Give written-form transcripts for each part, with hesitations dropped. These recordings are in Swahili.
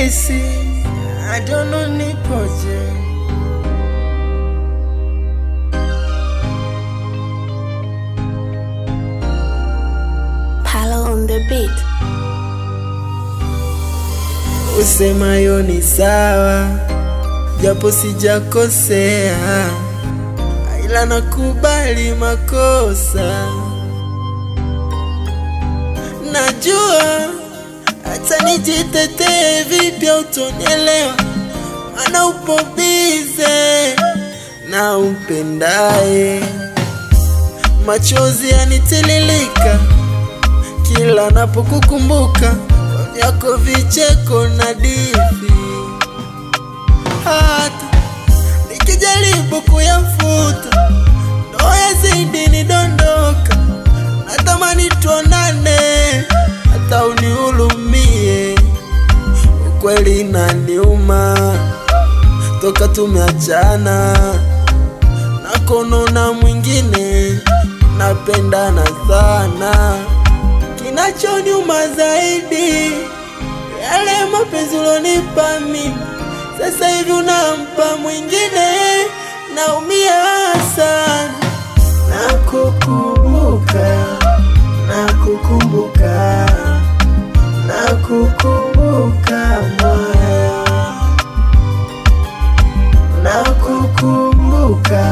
Najihisi I don't know nipoje. Palo on the beat. Usemayo ni sawa, japo sijakosea, ila nakubali makosa. Najua hata nijitetee vipi hutonielewa, maana upo bize na umpendaye. Machozi yanitiririka kila napokukumbuka, yako vicheko na difi. Hata nikijaribu kuyafuta ndo yazidi nidondoka. Natamani tuonane hata unihurumie. Ukweli inaniuma toka tumeachana, nakono na mwingine napendana sana. Kinachoniuma zaidi yale mapenzi ulonipa mimi, sasa hivi unampa mwingine, naumia sana. Nakukumbuka, nakukumbuka, nakukumbuka moyo. Nakukumbuka,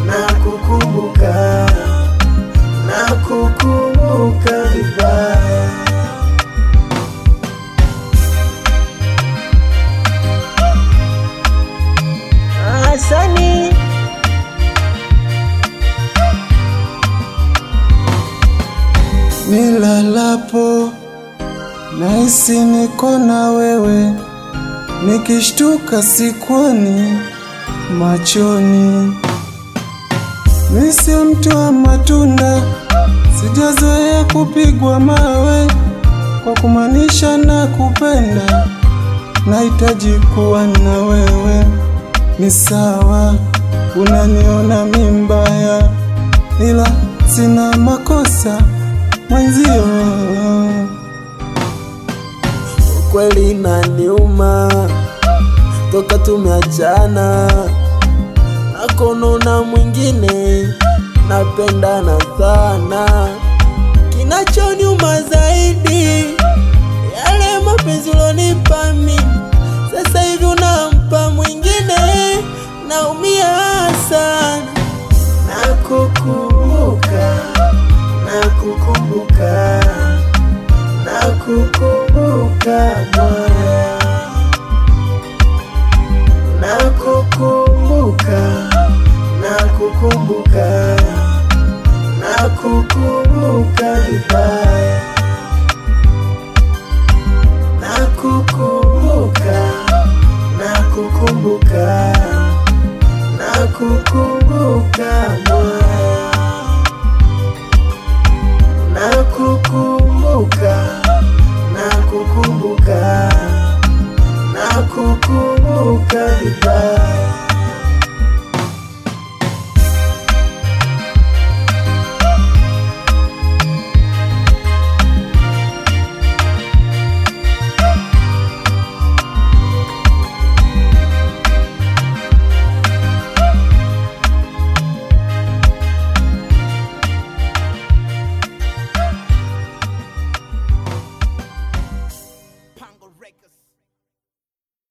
nakukumbuka, nakukumbuka vibaya. Asani nilalapo nahisi niko na wewe, nikishtuka sikuoni machoni. Mimi si mtu wa matunda, sijazoea kupigwa mawe. Kwa kumaanisha na kupenda, nahitaji kuwa na wewe. Ni sawa unaniona mimi mbaya, ila sina makosa mwenzio. Ukweli inaniuma toka tumeachana, nakono na mwingine napendana sana. Kinachoniuma zaidi yale mapenzi ulonipa mimi, sasa hivi unampa mwingine, naumia sana. Nakukumbuka, nakukumbuka, nakukumbuka moyo. Nakukumbuka, nakukumbuka, nakukumbuka vibaya. Nakukumbuka, nakukumbuka, nakukumbuka moyo.